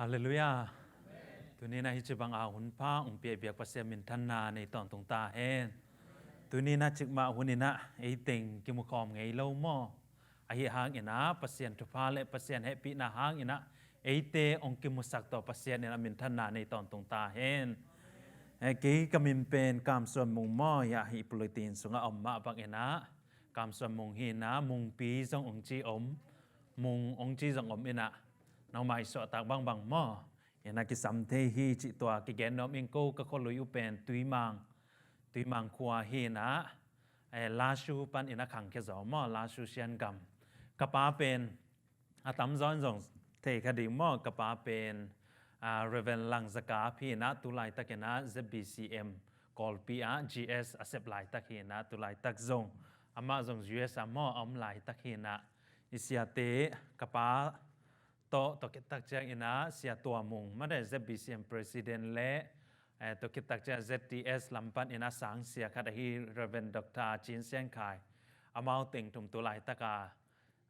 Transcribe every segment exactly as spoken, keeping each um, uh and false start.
Halleluiah. Tuni-in ah hih ci bang a hun pha hong pia i biak Pasian minthanna nei tawntung ta hen. Tuni-in ah cikmah hun-in ah ei teng kimukhawm ngei lo maw? Ahi hangin ah Pasian thupha le Pasian hehpihna hangin ah eite hong kimusak tawh Pasian in ah minthanna nei tawntung ta hen. Eh, kei ka min pen Kam Suan Mung maw, hiah hih pulpit sungah om mah bangin ah Kam Suan Mung hi-in ah Mungpi zong hong ci om, Mung hong ci zong om in ah, nangmah i suahtak bangbang maw, in ah kisam thei hi cih tua kigen nuam ing. Ko ka khualui uh pen Tuimang, Tuimang khua hi-in ah, eh, Lashu panin ah khangkhia zaw maw, Lashu Sian gam. Ka pa pen a tamzaw in zong thei kha ding maw, ka pa pen, ah, Reverend Lang Za Kap hi-in ah, tu laitakin ah Z B C M Kawlpi ah G S a sep laitak hi-in ah, tu laitak zong amah zong U S a maw a om laitak hi-in ah, i siate ka pa tawh, tua khit tak ciangin ah Sia Tua Mung, mate Z B C M President le, eh, tua khit tak ciang Z T S lam panin ah sangsia khat ahi Reverend Doctor Cin Sian Khai, amau teng thum tu laitak a,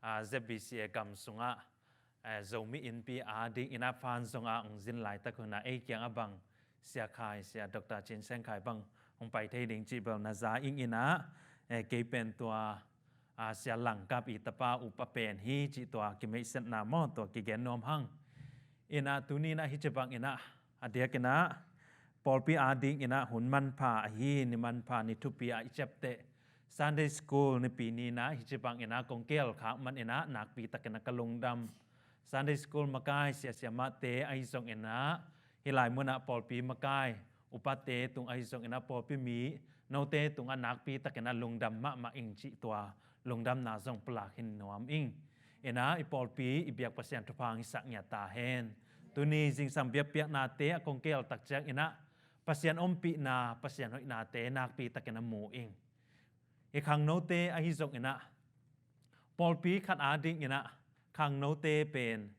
ah, Z B C A gam sungah, eh, Zomi Innpi adingin ah fan zong ah hong zin laitak hun ah ei kiangah bang Sia Khai, Sia Doctor Cin Sian Khai bang hong pai thei ding cih bel na za ing in ah, eh, kei pen tua, ah, Sia Lang Kap i tapa upa pen hi cih tua kimeihsetna maw, tua kigen nuam hang. In ah tuni-in ah hih ci bangin ah, a diakin ah pawlpi adingin ah hun manpha ahi, ni manpha ni thupi ah i ciapteh Sunday School nipi ni-in ah hih ci bangin ah kong kihelkhak manin ah nakpi takin ah ka lungdam. Sunday School makai sia siamahte ahi zongin ah, hih lai munah pawlpi makai upate tung ahi zongin ah pawlpi mi note tungah nakpi takin ah lungdam mahmah ing cih tua lungdamna zong pulak hi nuam ing. In ah i pawlpi i biak Pasian thupha hong hisak ngiat ta hen. Tuni zingsang biakpiaknate a kong kihel tak ciangin ah Pasian ompihna, Pasian hoihnate nakpi takin ah mu ing. I khangnote ahi zongin ah pawlpi khat adingin ah khangnote pen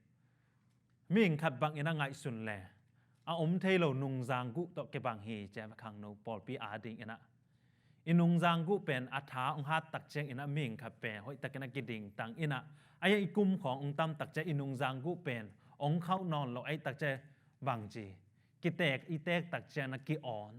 mihing khat bangin ah ngaihsun le a om thei lo nungzang guh tawh kibang hi, ciah khangno pawlpi adingin ah. I nungzang guh pen a tha hong hat tak ciangin ah mihing khat pen hoih takin ah kidingtang in ah, a i kum khawng hong tam tak ciang i nungzang guh pen hong khauh nawn lo, a i tak ciang bangci kitek, i tek tak ciang na ki-awn.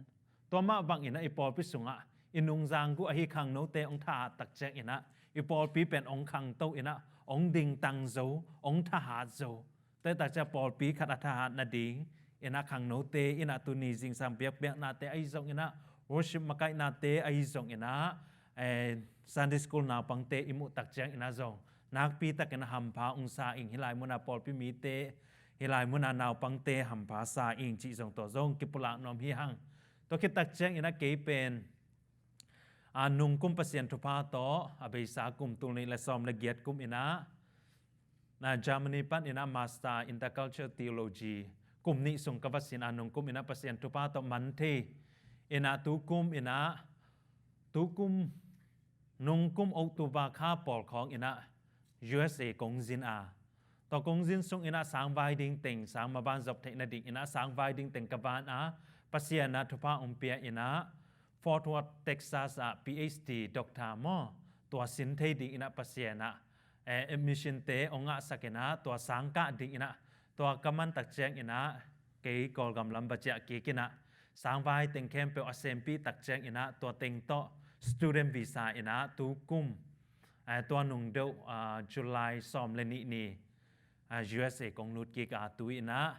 Tua mah bangin ah i pawlpi sungah i nungzang guh ahi khangnote hong thahat tak ciangin ah i pawlpi pen hong khangto in ah, hong dingtang zo, hong thahat zo. Tua tak ciang pawlpi khat a thahat nadingin ah khangnote in ah tuni zingsang biakpiaknate ahi zongin ah, worship makaihnate ahi zongin ah, eh, Sunday School naupangte i muh tak ciangin ah zong nakpi takin ah hampha hong sa ing. Hih lai munah pawlpi mite, hih lai munah naupangte hampha sa ing cih zong tua zong kipulak nuam hi hang. Tua khit tak ciangin ah kei pen, a, nungkum Pasian thupha tawh a beisa kum tul nih le sawm le giat kum in ah, na Germany panin ah Master Intercultural Theology kum nih sung ka va sin a, nungkum in ah Pasian thupha tawh man thei in ah tukum in ah, tukum, nungkum October kha pawlkhawng in ah U S A kong zin a, tua kong zin sungin ah sangvai ding teng, sang maban zop theih nadingin ah sangvai ding teng ka van a, Pasian ah thupha hong pia in ah Fort Worth, Texas ah P H D doctor maw, tua sin thei dingin ah Pasian ah, eh, admission te hong ngahsak in ah tua sangkah dingin ah, tua ka man tak ciangin ah kei Kawlgam lam va ciah kik in ah, sangvai teng khempeuh a sempih tak ciangin ah tua teng tawh student visa in ah tukum, eh, tua nung deuh, ah, July sawm le nih ni, ah, U S A kong lut kik a, tu-in ah,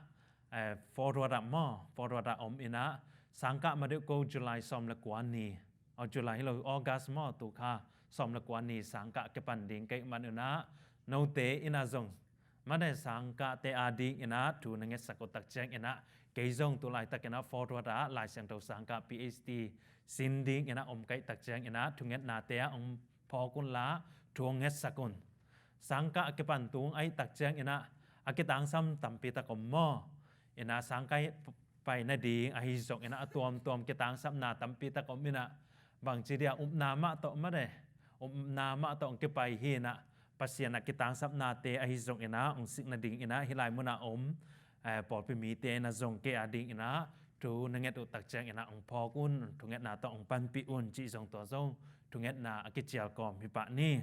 eh, Fort Worth ah maw, Fort Worth ah om in ah, sangkah ma deuh ko July sawm le kua ni, aw, July hi lo, August maw, tu kha sawm le kua ni sangkah kipan ding ka hih manun ah, note in ah zong mate sangkahte adingin ah thu na ngetsak uh tak ciangin ah, kei zong tu laitakin ah Fort Worth ah Lai Siangtho sangkah P H D sin dingin ah om ka hih tak ciangin ah thungetnate ah hong phawk unla, thu hong ngetsak un. Sangkah a kipan tung ahih tak ciangin ah a kitangsam tampi tak om maw? In ah sangkah pai nading ahi zongin ah a tuamtuam kitangsamna tampi tak om in ah, bangci dia, upna mah tawh mate, upna mah tawh hong kipai hi in ah, Pasian ah kitangsamnate ahi zongin ah hong sik nadingin ah hih lai munah om, eh, pawlpi mite in ah zong kei adingin ah thu na nget uh tak ciangin ah hong phawk un, thungetna tawh hong panpih un cih zong tua zong thungetna a kicial kawm hi pah ni.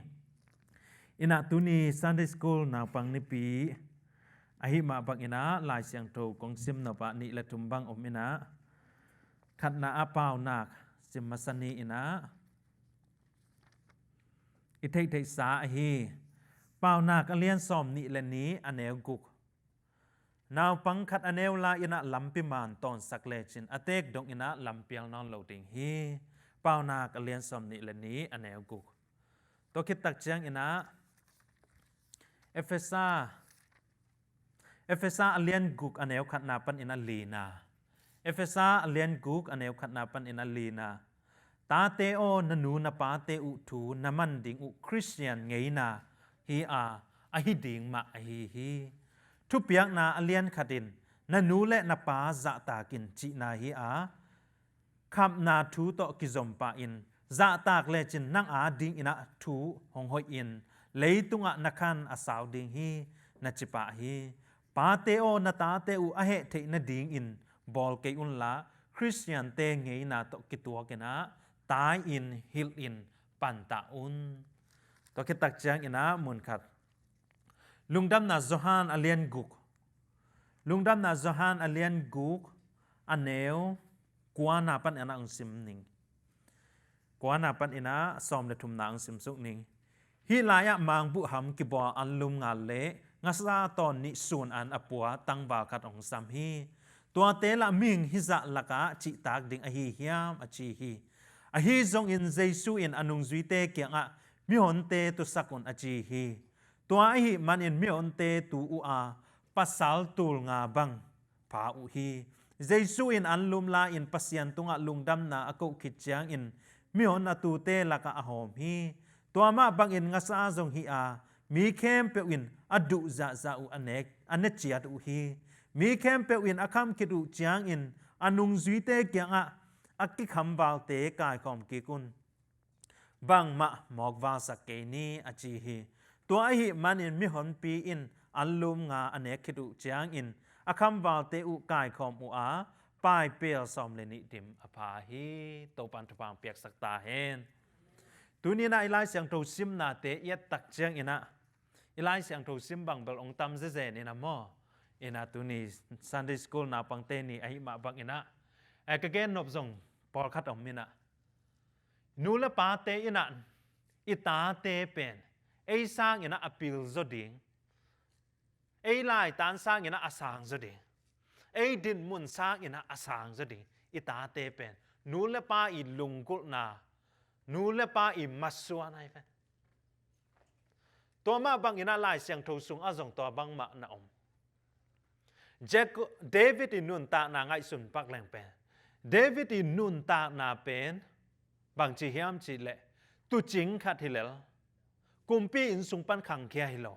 In ah tuni Sunday School naupang nipi, Ahi mah bangin ah Lai Siangtho kong sim nop ah nih le thum bang om in ah, khatna ah Paunak sim masa ni in ah i theihtheihsa ahi. Paunak a lian sawm nih le nih a neu guk. Naupang khat a neu lai in ah lampi man tawnsak lecin a teek dong in ah lampial nawn lo ding hi. Paunak a lian sawm nih le nih a neu guk. Tua khit tak ciangin ah Efesa, Efesa a lian guk a neu khatna panin a lina. Efesa a lian guk a neu khatna panin a lina. Tate aw, na nu na pate uh thu na man ding uh Khristian ngeina hi a, ahi ding mah ahi hi. Thupiakna a lian khat in, na nu le na pa zahtak in cihna hi a, khamna thu tawh kizom pah in, zahtak lecin nang adingin ah thu hong hoih in, leitungah na khan a sau ding hi, na ci pah hi. Pate aw, na tate uh a heh theih nadingin bawl kei unla, Khristiante ngeina tawh kituak in ah tai-in hilh in pantah un. Tua khit tak ciangin ah mun khat, Lungdamna Johan a lian guk. Lungdamna Johan a lian guk a neu kuana panin ah hong sim ning. Kuana panin ah sawm le thumna hong sim suk ning. Hih lai-ah mangbuh ham kibawl anlum nga le ngasa tawn nih sun an a pua tangval khat hong sam hi. Tuate lah mihing hizah lakah cihtak ding ahi hiam, a ci hi. Ahi zongin Jesu in a nungzuite kiangah, mihonte tusak un, a ci hi. Tua ahih manin mihonte tu uh a, pasal tul nga bang pha uh hi. Jesu in anlum la-in Pasian tungah lungdamna a koh khit ciangin mihon a tute lakah a hawm hi. Tua mah bangin ngasa zong hi a, mi khempeuh in a duh zahzah uh a nek, a ne ciat uh hi. Mi khempeuh in a kham khit uh ciangin a nungzuite kiangah, a kikhamvalte kaikhawm kik un. Bangmah mawkvalsak kei ni, a ci hi. Tua ahih manin mihonpi in anlum nga a nek khit uh ciangin a khamvalte uh kaikhawm uh a, paipel sawm le nih dim a pha hi. Topan thupha piaksak ta hen. Tuni-in ah i Lai Siangtho simnate i et tak ciangin ah, i Lai Siangtho sim bang bel hong tam zezen in ah maw. In ah tuni Sunday School naupangte ni ahih mah bangin ah, eh, ka gen nop zong pawlkhat om in ah, nu le pate in ah i tate pen ei sangin ah a pil zaw ding, ei laitan sangin ah a sang zaw ding, ei dinmun sangin ah a sang zaw ding i tate pen nu le pa i lunggulhna, nu le pa i masuan ahi pen. Tua mah bangin ah Lai Siangtho sungah zong tua bangmah na om. Jacob, David i nuntakna ngaihsun pak leng pen, David i nuntakna pen bangci hiam cihleh, tuucing khat hi lel, kumpi inn sung pan khangkhia hi lo.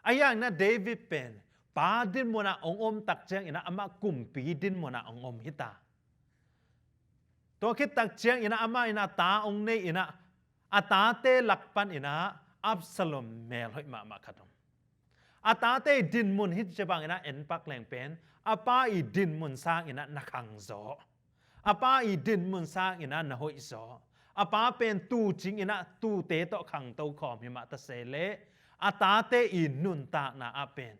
Ahi hangin ah David pen pa dinmun ah hong om tak ciangin ah amah kumpi dinmun ah hong om hi ta. Tua khit tak ciangin ah amah in ah ta hong nei in ah, a tate lak panin ah Absalom mel hoih mahmah khat om. A tate i dinmun hi ci bangin ah en pak leng pen, a pa i dinmun sangin ah na khang zaw, a pa i dinmun sangin ah na hoih zaw, a pa pen tuucing in ah tuute tawh khangto khawm hi mah ta se leh, a tate i nuntakna ah pen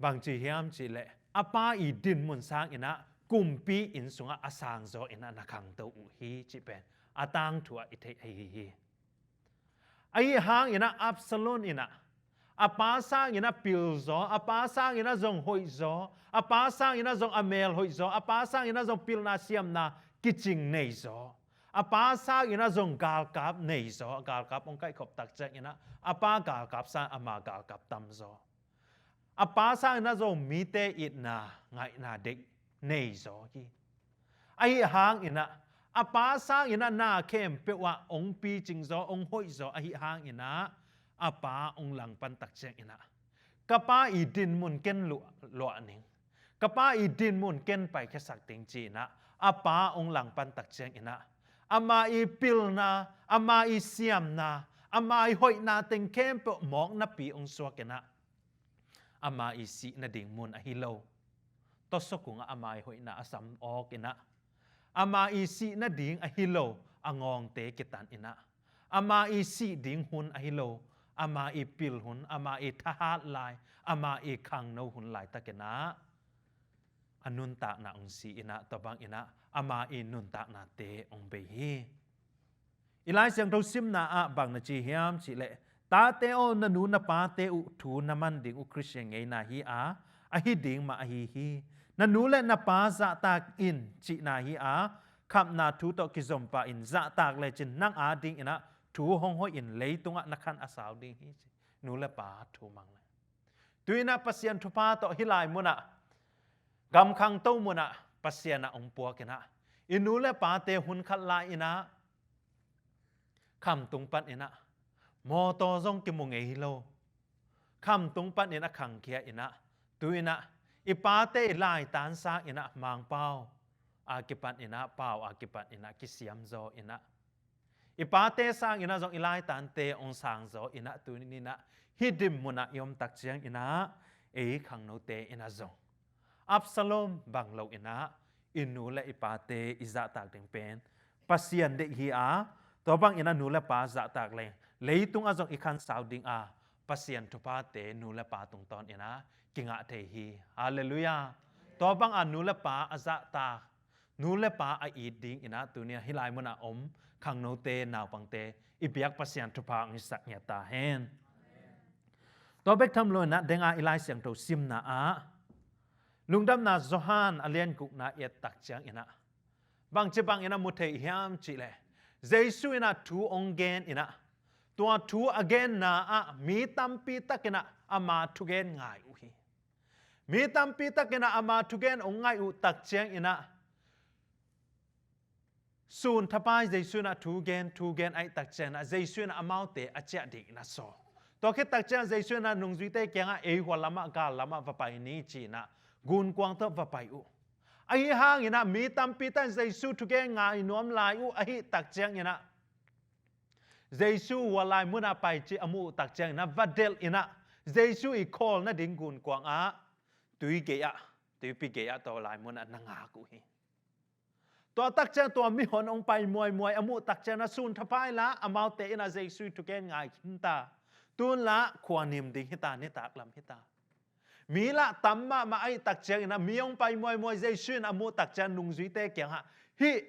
bangci hiam cihleh, a pa i dinmun sangin ah kumpi inn sungah a sang zaw in ah na khangto uh hi cih pen a tangthu ah i theih ahi hi. Ahi hangin ah Absalom in ah a pa sangin ah pil zaw, a pa sangin ah zong hoih zaw, a pa sangin ah zong a mel hoih zaw, a pa sangin ah zong pilna siamna kicing nei zaw, a pa sangin ah zong galkap nei zaw, galkap hong kaihkhop tak ciangin ah a pa galkap sang ama galkap tam zaw, a pa sangin ah zong mite itna ngaihna deih nei zaw hi. Ahi hangin ah a pa sangin ah na khempeuh ah hong picing zaw, hong hoih zaw ahi hangin ah a pa hong langpan tak ciangin ah, ka pa i dinmun ken luah, luah ning, ka pa i dinmun ken paikhiasak ding ci-in ah a pa hong langpan tak ciangin ah, ama i pilna, ama i siamna, ama i hoihna teng khempeuh mawk napi hong suak in ah, ama i sih nading mun ahi lo tawsaw kungah ama i hoihna a sam awk in ah, ama i sih nading ahi lo a ngawngte kitan in ah, ama i sih ding hun ahi lo ama i pil hun, ama i thahat lai, ama i khangno hun laitakin ah a nuntakna hong si in ah, tua bangin ah ama i nuntaknate hong bei hi. I Lai Siangtho simna ah bang na ci hiam cih leh, tate aw, na nu na pate uh thu na man ding uh Khristian ngeina hi a, ahi ding mah ahi hi. Na nu le na pa zahtak in cihna hi a, khamna thu tawh kizom pah in zahtak lecin nang adingin ah thu hong hoih in leitungah na khan a sau ding hi ci. Nu le pa thu mang le. Tu-in ah Pasian thupha tawh hih lai munah, gam khangto munah Pasian ah hong puak in ah, i nu le pate hun khat lai in ah khamtung panin ah mawtaw zong kimu ngei lo. Khamtung panin a khangkhia in ah, tu-in ah i pate i laitan sangin ah Mangpau a kipanin ah, Pau a kipanin ah kisiamzaw in ah, i pate sangin ah zong i laitante hong sangzaw in ah, tu-in ah hih dim munah i om tak ciangin ah ei khangnote in ah zong Absalom bang lo in ah i nu le i pate i zahtak ding pen Pasian deih hi a, tua bangin ah nu le pa zahtak leng leitung ah zong i khan sau ding a, Pasian thuphate nu le pa tungtawn in ah kingah thei hi. Halleluiah. Tua bang a nu le pa a zahtak, nu le pa a it dingin ah tuni a hih lai munah om khangnote, naupangte i biak Pasian thupha hong hisak ngiat ta hen. Tua bek tham lo in ah deng a i Lai Siangtho simna ah Lungdamna Johan a lian gukna i et tak ciangin ah bangci bangin ah mu thei hiam cih leh, Jesu in ah thu hong gen in ah, tua thu a genna ah mi tampi takin ah ama thugen ngai uh hi. Mi tampi takin ah ama thugen hong ngaih uh tak ciangin ah, sun thapai Jesu in ah thu gen, thu gen ahih tak ciangin ah Jesu in ah amaute a ciah dingin a sawl. Tua khit tak ciangin Jesu in ah nungzuite kiangah ei hua lamah, gal lamah va pai ni ci-in ah gunkuang tawh va pai uh. Ahi hangin ah mi tampi tan Jesu thugen ngai nuam lai uh ahih tak ciangin ah, Jesu hua lai munah pai cih a muh uh tak ciangin ah va delh in ah, Jesu i khawl nading gunkuang ah tui gei ah, tuipi gei ah tua lai munah na ngak uh hi. Tua tak ciang tua mihon hong pai muaimuai a muh tak ciang ah sun thapai la, amaute in ah Jesu i thugen ngai khin ta. Tun la khua nim ding hi ta, nitak lam hi ta. Mi lah tam mahmah ahih tak ciangin ah mi hong pai muaimuai Jesu in a muh tak ciang nungzuite kiangah hih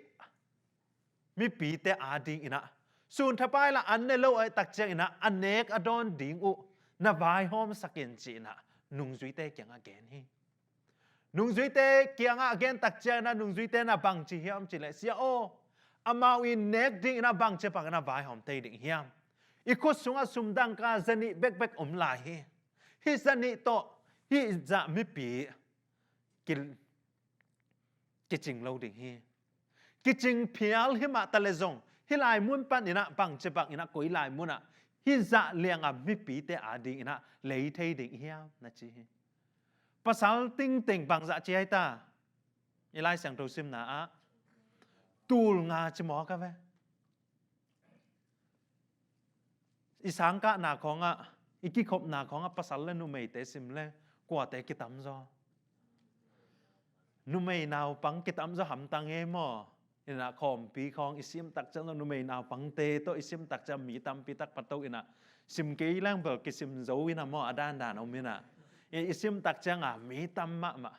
mipite adingin ah sun thapai la an ne lo ahih tak ciangin ah a nek a dawn ding uh na vaihawmsak in ci-in ah nungzuite kiangah gen hi. Nungzuite kiangah a gen tak ciangin ah nungzuite in ah bang ci hiam cih leh, Sia aw, amau i nek dingin ah bangci bangin ah vaihawm thei ding hiam? I khut sungah sum dangka zanih bekbek om lai hi. Hih zanih tawh hih zah mipi ki, kicing lo ding hi. Kicing phial hi mah ta leh zong hih lai mun panin ah bangci bangin ah koi lai munah hih zah liang a mipite adingin ah lei thei ding hiam na ci hi. Pasal tingteng bangzah ci ai ta? I Lai Siangtho simna ah tul nga ci mawk a ve. I sangkahna khawngah, i kikhopna khawngah pasal le numeite sim le kuate kitamzaw? Numei naupang kitamzaw hamtang e maw? Inah khawmpi khawng i sim tak ciang numei naupangte tawh i sim tak ciang mi tampi tak pato inah sim kei leng bel kisim zo inah maw, a dandan om inah i, i sim tak ciang a mi tam mahmah.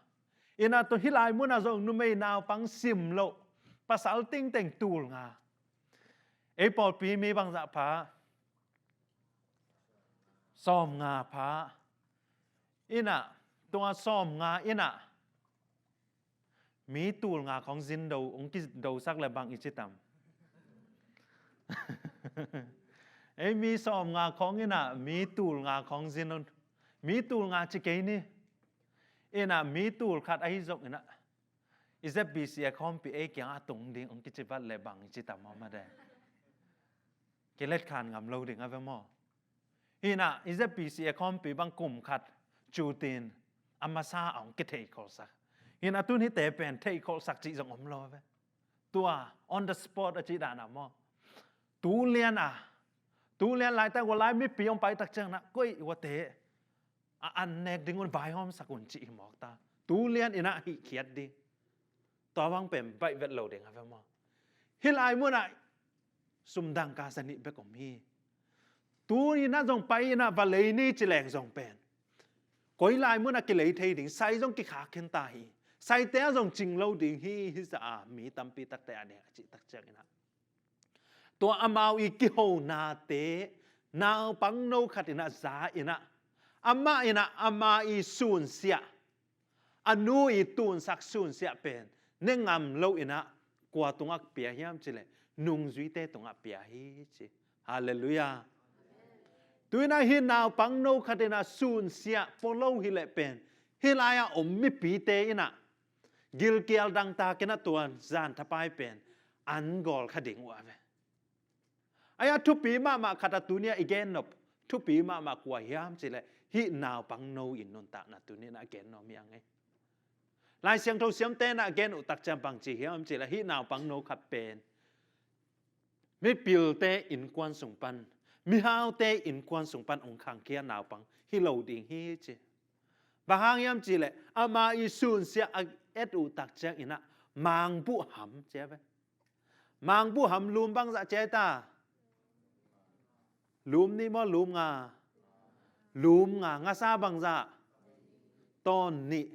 Inah tua hih lai munah zong numei naupang sim loh pasal tingteng tul nga. Ei pawlpi mi bangzah pha? Sawm nga pha. Inah tua sawm nga inah mi tul nga khawng zin do, hong kidosak le bang i ci tam? Ei mi sawm nga khawng inah mi tul nga khawng zin un. Mi tul nga ci kei ni. Inah mi tul khat ahi zong inah i Z B C a khawmpi ei kiangah tung ding hong kici vat le bang i ci tam maw made? Kilet khan ngam lo ding a ve maw? Hinah i Z B C a khawmpi bang kum khat cutin a masa a hong kithei kholsak. Hinah tun hihte pen thei kholsak cih zong om lo a ve. Tua on the spot a cih dan a maw? Tu lian a, tu lian laitak ua lai mipi hong pai tak ciang nah, koi uate a an nek ding un vaihawmsak un cih hi mawk ta. Tu lian inah hih khiat ding. Tua bang pen baih vet lo ding a ve maw? Hih lai munah sum dangka zanih bek om hi. Tu-in ah zong pai-in ah va lei ni ci leng zong pen, koi lai munah kilei thei ding, sai zong kikhak khin ta hi. Saite ah zong cing lo ding hi, hi zah a mi tampi takte a ding a cih tak ciangin ah, tua amau i kihonate naupangno khat in ah za in ah, amah in ah ama i sunsiah, a nu i tunsak sunsiah pen ne ngam lo in ah, kua tungah pia hiam cih leh nungzuite tungah pia hi ci. Halleluiah. Tu-in ah hih naupangno khat in ah sunsiah pua lo hi leh pen, hih lai-ah om mipite in ah gilkial dangtak in ah tua zanthapai pen an gawl kha ding uh a ve. Ahi a thupi mahmah khat a tuni-ah i gennop, thupi mahmah kua hiam cih leh hih naupangno i nuntakna tuni-in ah a gen nuam hi ing ei. Lai Siangtho siamte in ah a gen uh tak ciang bang ci hiam cih leh hih naupangno khat pen mipilte innkuan sung pan, mihaute innkuan sung pan hong khangkhia naupang hi lo ding hi ci. Bang hang hiam cih leh ama i sunsiah a et uh tak ciangin ah mangbuh ham ci a ve. Mangbuh ham lum bangzah ci a hi ta? Lum nih maw, lum nga? Lum nga. Ngasa bangzah? Tawn nih.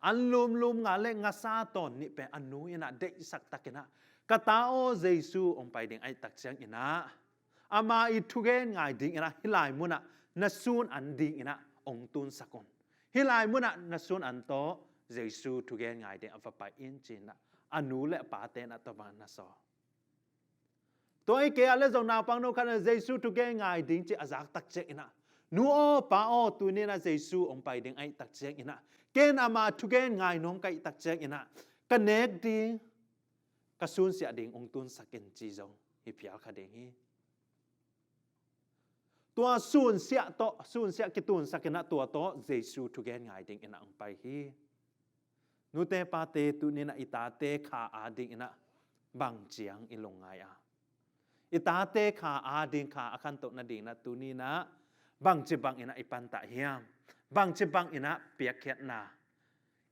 An lum, lum nga le ngasa tawn nih pen a nu in ah deihsak takin ah, ka ta aw, Jesu hong pai ding ahih tak ciangin ah ama i thugen ngai dingin ah hih lai munah na sun an dingin ah hong tunsak un. Hih lai munah na sun an tawh Jesu thugen ngai ding a va pai in ci-in ah a nu le a pate in ah tua bang na sawl. Tua ahih kei a le zong naupangno khat in ah Jesu thugen ngai ding ci a zak tak ciangin ah, nu aw, pa aw, tuni-in ah Jesu hong pai ding ahih tak ciangin ah, ken ama thugen ngai nuam ka hih tak ciangin ah ka nek ding, ka sunsiah ding hong tunsak in ci zong hi phial kha ding hi. Tua sunsiah tawh, sunsiah kitunsak in ah tua tawh Jesu thugen ngai dingin ah hong pai hi. Nute pate, tuni-in ah i tate kha a dingin ah bang ciang i lungngai a? I tate kha a ding, kha a khantoh nadingin ah tuni-in ah bangci bangin ah i pantah hiam? Bangci bangin ah piakkhiatna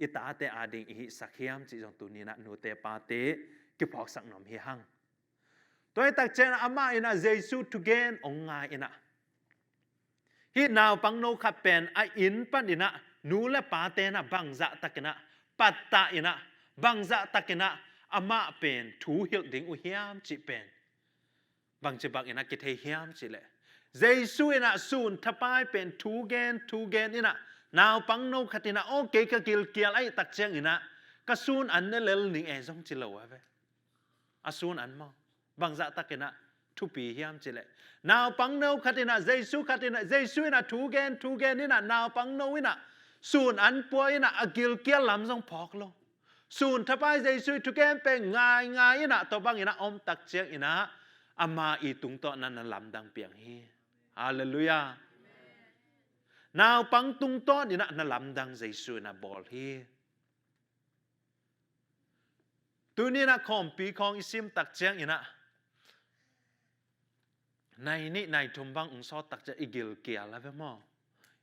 i tate a ding i hihsak hiam cih zong tuni-in ah nute pate kiphawksak nuam hi hang. Tua ahih tak ciangin ah amah in ah Jesu thugen hong ngai in ah, hih naupangno khat pen a inn panin ah nu le pate in ah bangzah takin ah pattah in ah, bangzah takin ah amah pen thu hilh ding uh hiam cih pen bangci bangin ah kithei hiam cih leh, Jesu in ah sun thapai pen thu gen, thu gen in ah, naupangno khat in ah, aw, kei ka gilkial ahih tak ciangin ah ka sun an ne lel ning e zong ci lo a ve. A sun an maw? Bangzah takin ah thupi hiam cih leh, naupangno khat in ah, Jesu khat in ah, Jesu in ah thu gen, thu gen in ah, naupangno in ah sun an pua in ah a gilkial lam zong phawk lo. Sun thapai Jesu i thugen pen ngai ngai in ah tua bangin ah om tak ciangin ah ama i tungtawn ah na lamdang piang hi. Halleluiah. Naupang tungtawn in ah na lamdang Jesu in ah bawl hi. Tuni-in ah khawmpi khawng i sim tak ciangin ah nai nih nai thum bang hong sawt tak ciang i gilkial a ve maw?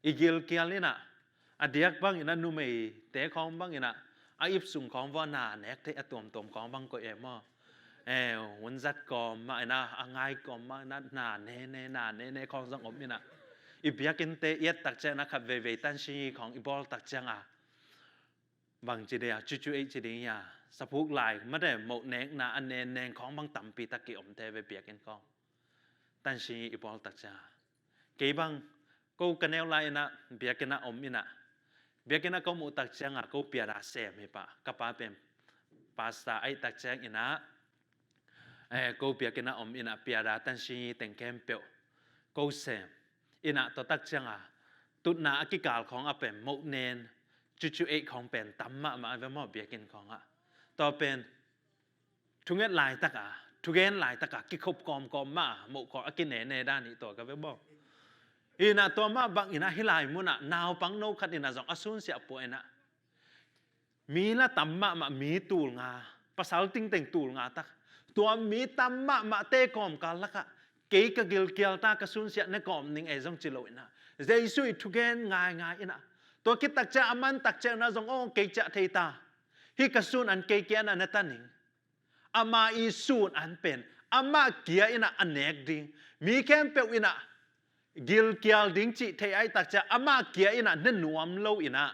I gilkial in ah, a diak bangin ah numeite khawng bangin ah a ipsung khawng vua na nek thei a tuamtuam khawng bang koih e maw? Eh, hun zat kawm mah in ah, a ngai kawm mah in ah, na nene, na nene khawng zong om in ah, i biakinnte i et tak ciang ah khat veivei tansin khawng i bawl tak ciang a, bang ci ding a, cucu ei ci ding a, saphuk lai mate, moh nekna a nenneng khawng bang tampi tak ki om thei ve biakinn khawng. Tansin i bawl tak ciang a, kei bang, ko ka neu lai in ah biakinn ah om in ah, biakinn ah ko muh tak ciang a, ko piada sem hi pah, ka pa pen pastor ahih tak ciangin ah, eh, ko biakinn ah om in ah piada tansin teng khempeuh ko sem in ah, tua tak ciang a tutna a kikal khawng a pen moh nen cucu ei khawng pen tam mahmah a ve maw biakinn khawng ah. Tua pen thunget laitak a, thugen laitak a kikhop kawmkawm mah a, moh khawng a kinene dan hi tua ka ve maw? In ah tua mah bangin ah hih lai mun ah naupangno khat in ah zong a sunsiah pua in ah, mi la tam mahmah, mi tul nga, pasal tingteng tul nga tak, tua mi tam mahmahte kawmkal lakah kei ka gilkial ta, ka sunsiah ne kawm ning e zong ci lo in ah, Jesu i thugen ngaingai in ah, tua khit tak ciang a man tak ciang in ah zong, aw, kei ciah thei ta, hih ka sun an kei kia in ah ne ta ning. Ama i sun an pen amah kia in ah a nek ding, mi khempeuh in ah gilkial ding cih theih ahih tak ciang amah kia in ah na nuam lo in ah,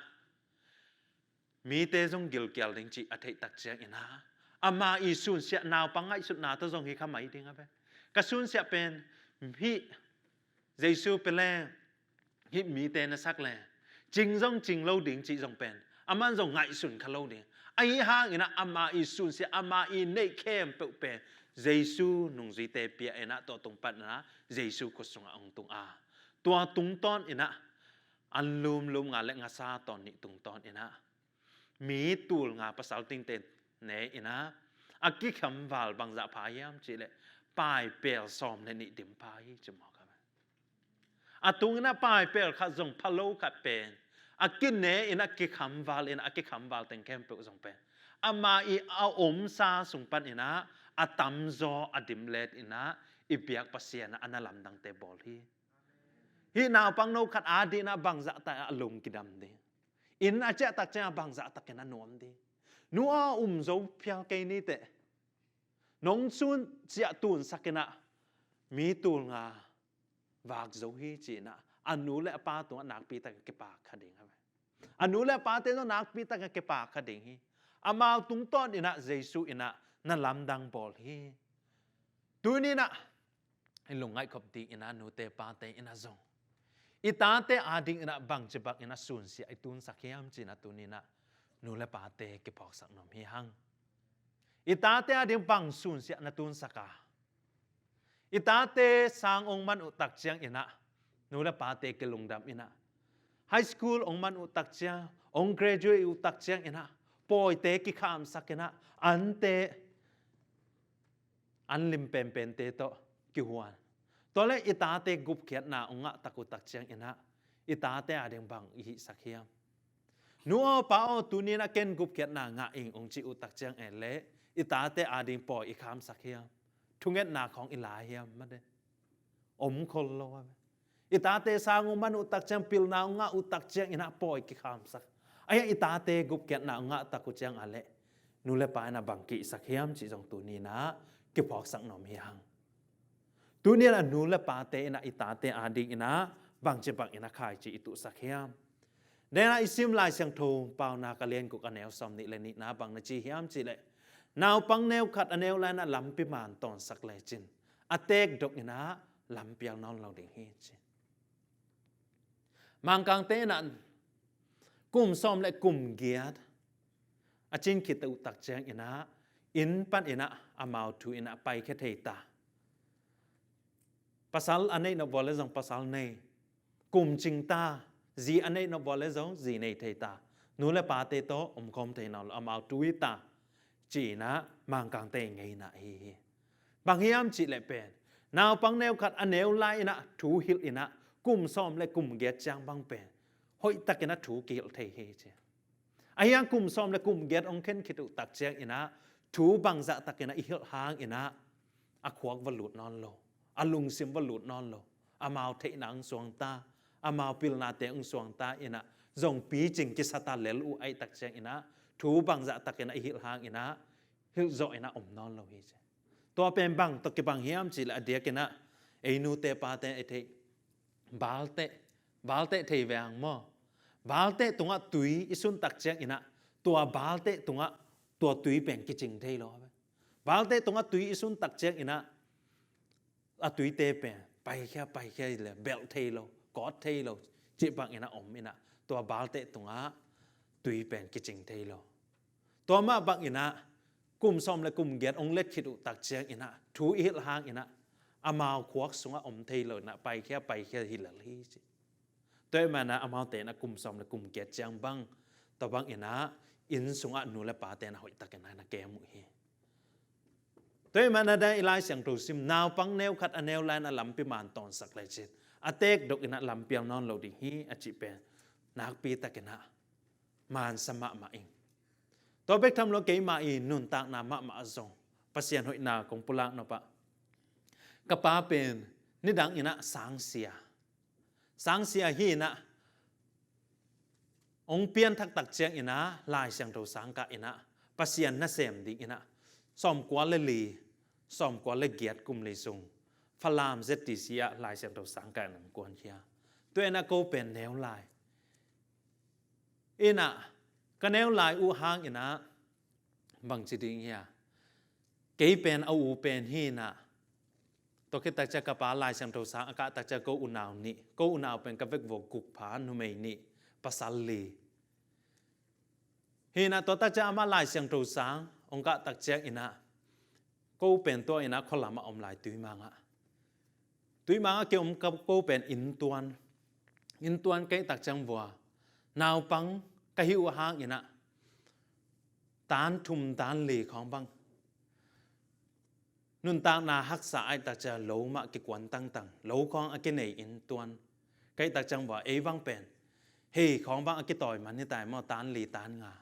mite zong gilkial ding cih a theih tak ciang in ah, amah i sunsiah naupang ngaihsutna tawh zong hi kha mai ding a ve. Ka sunsiah pen hih Jesu pia leng, hih mite na sak leng, cing zong cing lo ding cih zong pen, aman zong ngaihsun kha lo ding. Ahi hangin ah amah i sunsiah, amah i neih khempeuh pen Jesu nungzuite pia in ah, tua tung pan in ah Jesu khut sungah hong tung a, tua tungtawn in ah an lumlum nga le ngasa tawn nih tungtawn in ah mi tul nga pasal tengte ne in ah, a kikhamval bangzah pha hiam cih leh, paipel sawm le nih dim pha hi ci mawk a. A tung in ah paipel khat zong pha lo khat pen, a kine in ah kikhamval in ah, a kikhamval teng khempeuh zong pen, amah i a omsa sung pan in ah a tamzaw a dimlet in ah i biak Pasian ah a na lamdangte bawl hi. Hih naupangno khat ading in ah bangzah tak a lung kidam ding, inn a ciah tak ciang a bangzah takin a nuam ding. Nu aw, um zo phial kei ni teh. Nong sunsiah tunsak in ah mi tul nga vak zo hi ci in ah a nu le a pa tungah nakpi takin kipak kha ding a ve. A nu le a pate zong nakpi takin kipak kha ding hi. Amau tungtawn in ah Jesu in ah na lamdang bawl hi. Tuni in ah i lungngaih khop ding in ah nute pate in ah zong, i tate ading in ah bangci bang in ah sunsiah i tunsak hiam ci in ah tuni in ah nu le pate kiphawksak nuam hi hang. I tate ading bang sunsiah na tunsak a, i tate sang hong man uh tak ciang in ah nu le pate kilungdam in ah, high school hong man uh tak ciang, hong graduate uh tak ciang in ah pawite kikhamsak in ah, ante an lim penpente tawh kihuan. Tua le i tate gupkhiatna hong ngah tak uh tak ciang in ah i tate ading bang i hihsak hiam? Nu aw, pa aw, tuni in ah ken gupkhiatna ngah ing hong ci uh tak ciang en leh, i tate ading pawi i khamsak hiam? Thungetna khawng i la hiam? Mate, om khol lo a ve. I tate sang hong man uh tak ciang, pilna hong ngah uh tak ciang in ah pawi kikhamsak. Ahi hang i tate gupkhiatna hong ngah tak uh ciang a leh, nu le pa in ah bang kihsak hiam cih zong tuni in ah kiphawksak nuam hi hang. Tuni in ah nu le pate in ah i tate ading in ah bangci bang in ah khaici i tuhsak hiam? Dena i sim Lai Siangtho Paunak a lian guk a neu sawm nih le nihna bang na ci hiam cih leh, naupang neu khat a neu lai in ah lampi man tawnsak lecin, a teek dok in ah lampial nawn lo ding hi ci. Mangkangte in ah kum sawm le kum giat a cin khit uh tak ciang in ah, inn pan in ah amau thu in ah paikhia thei ta. Pasal a neih nop vua le zong pasal nei, kum cing ta, zi a neih nop vua le zong zi nei thei ta. Nu le pate tawh omkhawm thei nawn lo, amau thu hi ta, ci in ah Mangkangte ngeina ahi hi. Bang hiam cih leh pen, naupang neu khat a neu lai in ah thu hilh in ah kum sawm le kum giat ciang bang pen hoih tak in ah thu kihilh thei hi ci. Ahi hang kum sawm le kum giat hong khen khit uh tak ciang in ah thu bangzah tak in ah i hilh hang in ah a khuak va lut nawn lo, a lungsim va lut nawn lo, amau theihna hong suang ta, amau pilnate hong suang ta in ah zong picing kisa ta lel uh ahih tak ciang in ah thu bangzah tak in ah i hilh hang in ah hilh zawh in ah om nawn lo hi ci. Tua pen bang tawh kibang hiam cih leh, a diak in ah ei nute pate i theih, balteh, balteh thei veng maw? Balteh tungah tui i sun tak ciang in ah tua balteh tungah tua tui pen kicing thei lo. Balteh tungah tui i sun tak ciang in ah a tuite pen paikhia paikhia hi leh belh thei lo, kawt thei lo, cih bang in ah om in ah tua balteh tungah tui pen kicing thei lo. Tua mah bang in ah kum sawm le kum giat hong let khit uh tak ciang in ah thu i hilh hang in ah amau khuak sungah om thei lo in ah paikhia paikhia hi lel hi ci. Tua ahih man ah amaute in ah kum sawm le kum giat ciang bang, tua bang in ah inn sungah nu le pate in ah hoih tak in ah na kem uh hi. Tua ahih man ah dang i Lai Siangtho sim, naupang neu khat a neu lai in ah lampi man tawnsak lecin, a teek dok in ah lampial nawn lo ding hi a cih pen nakpi tak in ah mansa mahmah ing. Tua bek tham lo, keimah i nuntakna mahmah ah zong Pasian hoihna kong pulak nop ah, ka pa pen nidang in ah sangsia, sangsia hi in ah hong pianthak tak ciang in ah Lai Siangtho sang kah in ah Pasian nasem ding in ah sawmkua le li, sawmkua le giat kum li sung Falam Z T C ah Lai Siangtho sang ka nang kuankhia. Tua inah ko pen neu lai. Inah ka neu lai uh hang inah bangci ding hia? Kei pen a u pen hi inah. Tua khit takcia ka pa Lai Siangtho sang a kah takcia ko unau nih, ko unau pen ka vekvua guk pha numei nih, pasal li. Hi inah tua takcia amah Lai Siangtho sang hong kah takcia inah ko pen tua inah khualam a om lai Tuimangah. Tuimangah kei om ka ko pen inntuan. Inntuan kei takciang vua naupang ka hi uh hang inah tan thum tan li khawng bang nuntakna haksa aih takcia lo mah kikuan tangtang, lo khawng a kinei inntuan. Kei takciang vua ei bang pen hei khawng bang a kitawi man hi tai maw, tan li tan nga.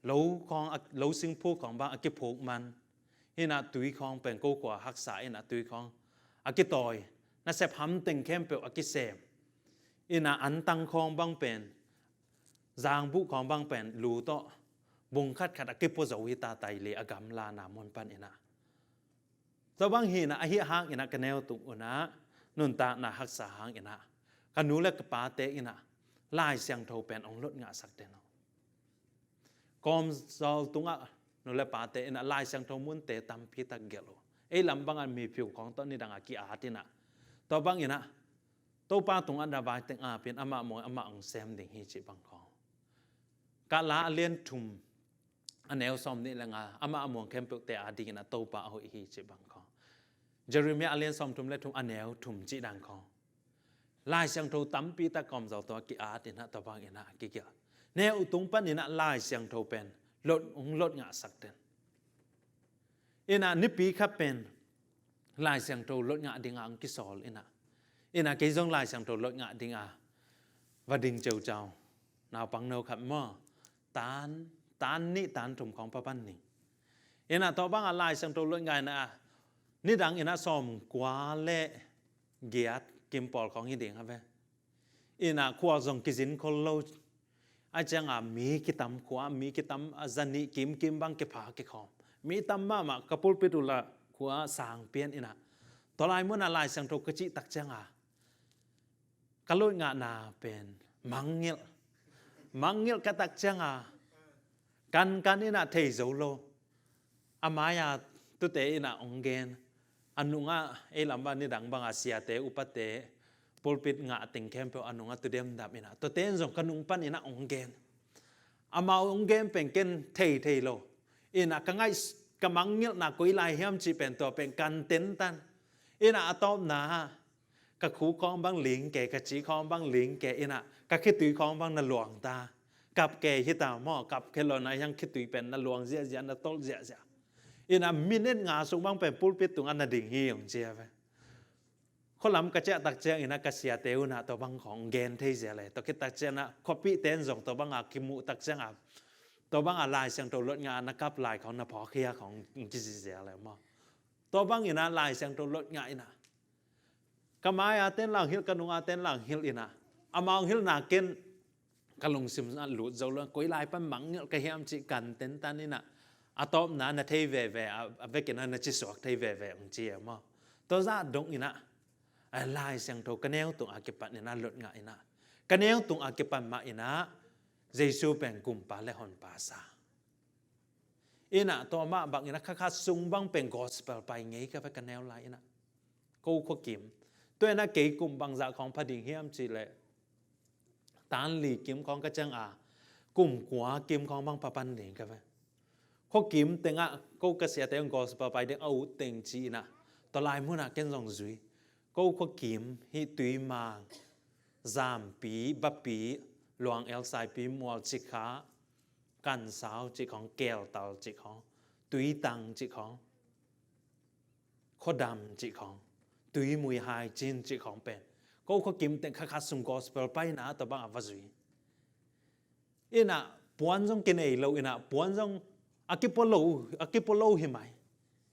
Lo khawng a, lo singphuk khawng bang a kiphuk man. Hi inah tui khawng pen ko khua haksa inah tui khawng a kitawi. Nasep hamteng khempeuh a kisem. Inah antang khawng bang pen, zangbuh khawng bang pen lu tawh bung khatkhat a kipua zo hi ta, tai li a gamla na mun pan inah. Tua bang hi inah ahi hang inah ka neu tung unah nuntakna haksa hang inah ka nu le ka pate inah Lai Siangtho pen hong lot ngahsak den uh. Kawmzawl tungah nu le pate inah Lai Siangtho munte tampi tak gelh uh. Ei lam bangah miphiu khawng tawh nidangah ki-at inah tua bang inah Topa tungah na vai teng apin amah mawi amah hong sem ding hi cih bang khawng. Kahla a lian thum a neu sawm nih le nga, amah a muang khempeuhte a dingin a Topa a hoih hi cih bang khawng. Jeremiah a lian sawm thum le thum a neu thum cih dan khawng. Lai Siangtho tampi tak kawmzawl tawh ki-at inah tua bang inah kigelh. Neu tung pan inah Lai Siangtho pen lot, hong lot ngahsak den. Inah nipi khat pen Lai Siangtho lot ngah dingah hong kisawl inah. Inah kei zong Lai Siangtho lot ngah dingah va ding ceucau. Naupang no khat maw, tan, tan nih tan thum khawng papan ning. Inah tua bangah Lai Siangtho lot ngah inah nidang inah sawm kua le giat kim pawl khawng hi ding a ve. Inah khua zong kizin khol lo. A ciangah mi kitam khua, mi kitam a zanih kimkim bang kipha kikhawm. Mi tam mahmah ka pulpit uh lah khua sang pian inah. Tua lai munah Lai Siangtho ka cih tak ciangah ka lot ngahna pen mangngilh. Mangngilh ka tak ciangah kankan inah thei zo lo. A mai-a tute inah hong gen. A nungah ei lam bang nidang bangah siate upate pulpit ngah teng khempeuh a nungah tu demdam inah tuate in zong ka nung pan inah hong gen. Amau hong gen pen ken thei thei lo. Inah ka ngaih, ka mangngilhna koi lai hiam cih pen tua pen kan tentan. Inah a tawpna ka khu khawng bang ling ke, ka ci khawng bang ling ke, inah ka khitui khawng bang na luang ta. Kap ke hi ta maw, kap ke lo na hiang khitui pen na luang ziahziah, na tolh ziahziah. Inah minute nga sung bang pen pulpit tungah na ding hi hong ci a ve. Khualam ka ciah tak ciang inah ka siate unah tua bang khawng gen thei zia le. Tua khit tak ciang inah khuapihte in zong tua bangah kimuh tak ciangah tua bangah Lai Siangtho lot ngah na kap lai khawng na phawk hia khawng kizi zia le maw. Tua bang inah Lai Siangtho lot ngah inah ka mai-a ten lang hilh, ka nung-a ten lang hilh inah amau hilhna ken ka lungsim ah lut zo lo, koi lai pan mangngilh ka hiam cih kan tentan inah a tawpna na thei veve, a, a vekin ah na cisuak thei veve hong ci e maw. Tua zah dong inah a Lai Siangtho ka neu tungah kipat inah lot ngah inah ka neu tungah kipat mah inah Jesu pen Kumpa le Honpa sa. Inah tua mah bang inah kha kha sung bang pen gospel pai ngei ka ve ka neu lai inah. Ko khua kim. Tua inah kei kum bangzah khawng pha ding hiam cih leh tan li kim khawng ka ciangah kum kua kim khawng bang pha pan ding ka ve. Khua kim tengah ko ka siate gospel pai ding a ut teng ci inah tua lai munah ken zong zui. Ko khua kim hi Tuimang, Zampi, Bapi, Luang El, Saipi, Mual, Cikha, Kansau cih khawng, Keltal cih khawng, Tuitang cih khawng, Khuadam cih khawng, Tuimui, Haicin cih khawng pen ko khua kim teng kha kha sung gospel paina tua bangah va zui. Inah puan zong kinei lo inah puan zong a kipua lo, a kipua lo hi mai.